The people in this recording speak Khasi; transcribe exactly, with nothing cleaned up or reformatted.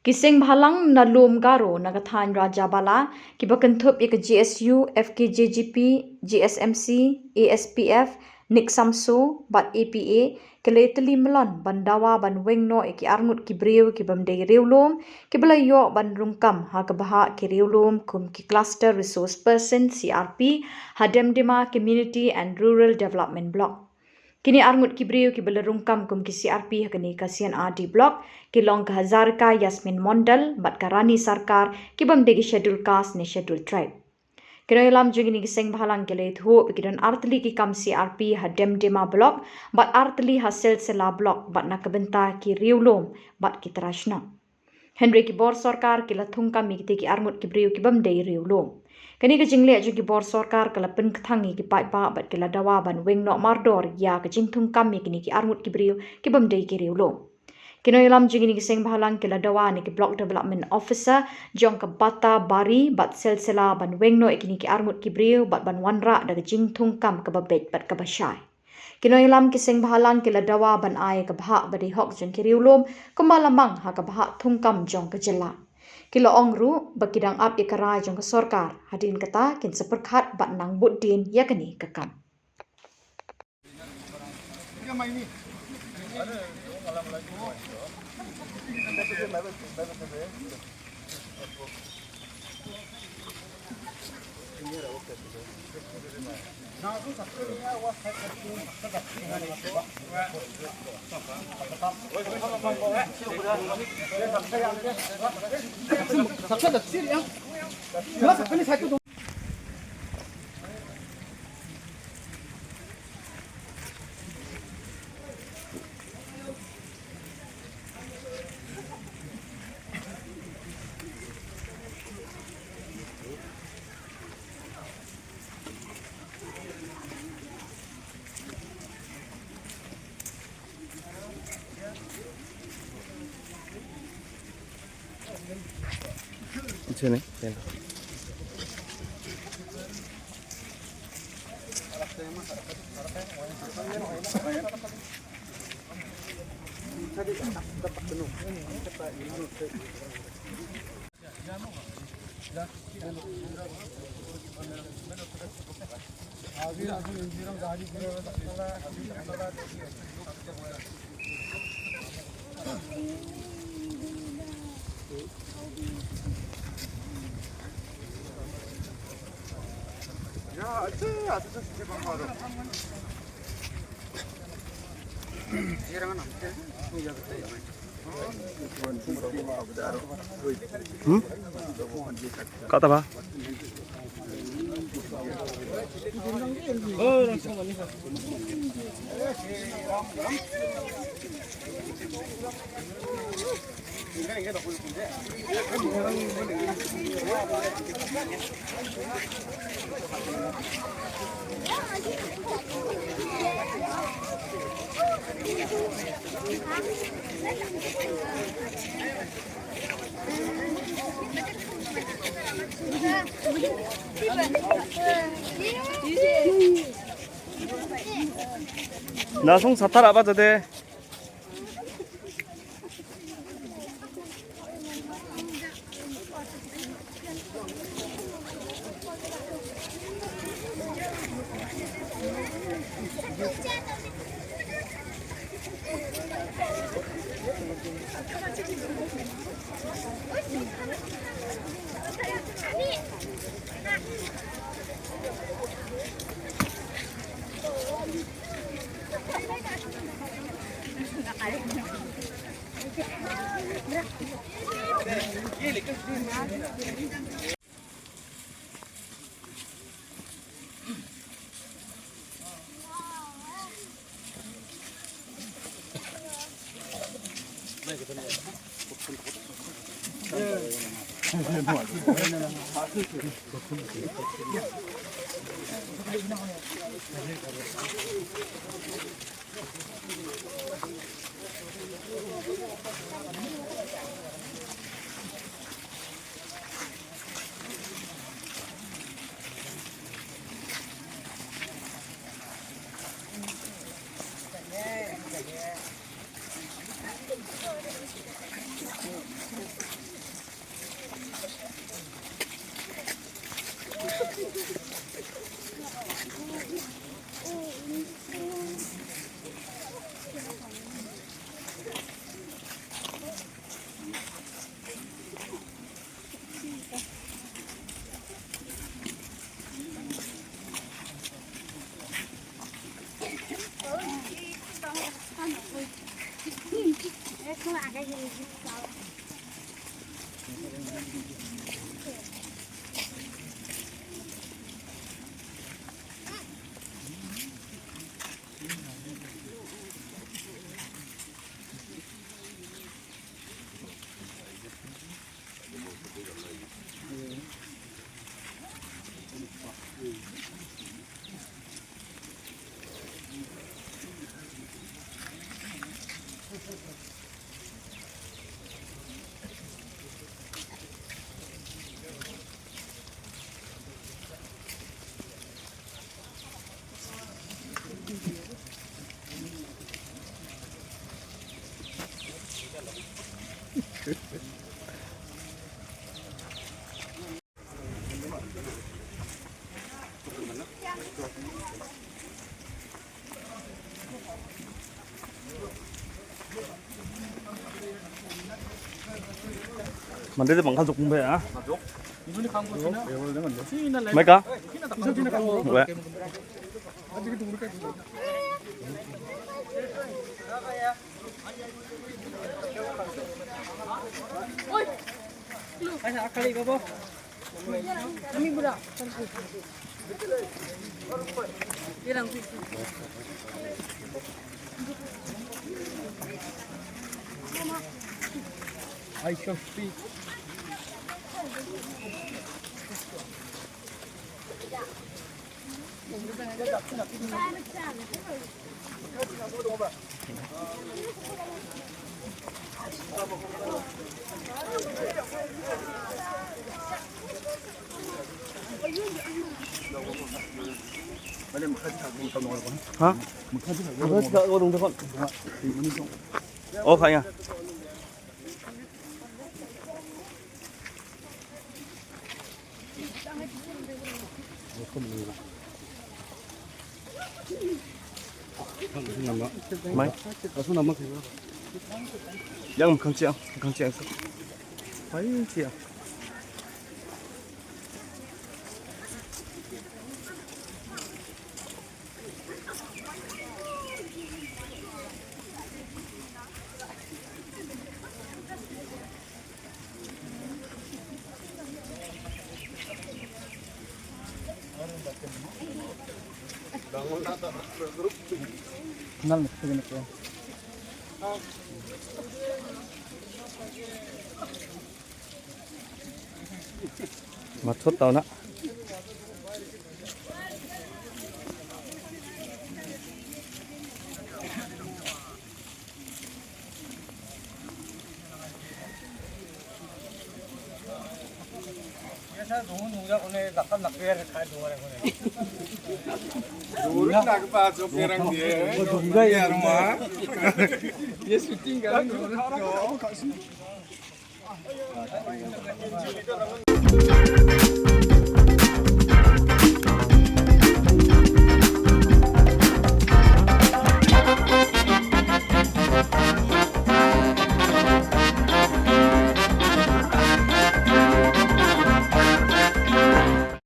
Ki seng bhalang na lum Garo na ka thaiñ Rajabala, kiba kynthup ïa ka G S U, F K J G P, G S M C, A S P F, NICSAMSO bad A P A, ki la ïatylli mlien ban dawa ban weng noh ïa ki arngut ki briew kibym dei riewlum, kiba la ïoh ban rung kam ha ka bhah ki riewlum kum ki Cluster Resource Person, C R P, ha Demdema Community and Rural Development Block. Kine arngut ki briew kiba la rung kam kum ki C R P ha kane ka C and R D Block, ki long ka Hazarika Yasmin Mondal bad ka Rani Sarkar, kibym dei ki Scheduled Caste ne Scheduled Tribe. Ki nongïalam jong kine ki seng bhalang ki la ïathuh ba ki don artylli ki kam C R P ha Demdema Block bad artylli ha Silsila Block bad na ka bynta ki riewlum bad ki trai shnong. Hynrei ki bor sorkar ki la thung kam ïa kitei ki arngut ki briew kibym dei riewlum. Kane ka jingleh jong ki bor sorkar ka la pynkthang ïa ki paidbah bad ki la dawa ban weng noh mardor ïa ka jingthung kam ïa kine ki arngut ki briew kibym dei ki riewlum. Ki nongïalam jong kine ki seng bhalang ki la dawa na ki Block Development Officer jong ka Batabari bad Silsila ban weng noh ïa kine ki arngut ki briew bad ban wanrah da ka jingthung kam kaba beit bad kaba shai. Ki nongïalam ki seng bhalang ki la dawa ban ai ka bhah ba dei hok jong ki riewlum kumba la mang ha ka bhah thung kam jong ka jylla. Ki la ong ruh ba ki dang ap ïa ka rai jong ka sorkar, hadien kata kin sa pyrkhat bad nang bud dien ïa kane ka kam. Kata ba? Na song satar apa tadi? Mande de bang khan suk kumbe ah. Mai ka? Weh. Ha? Oh, kaya. Mai. Yang makan siang, makan siang. Hai siang. Machot tau na.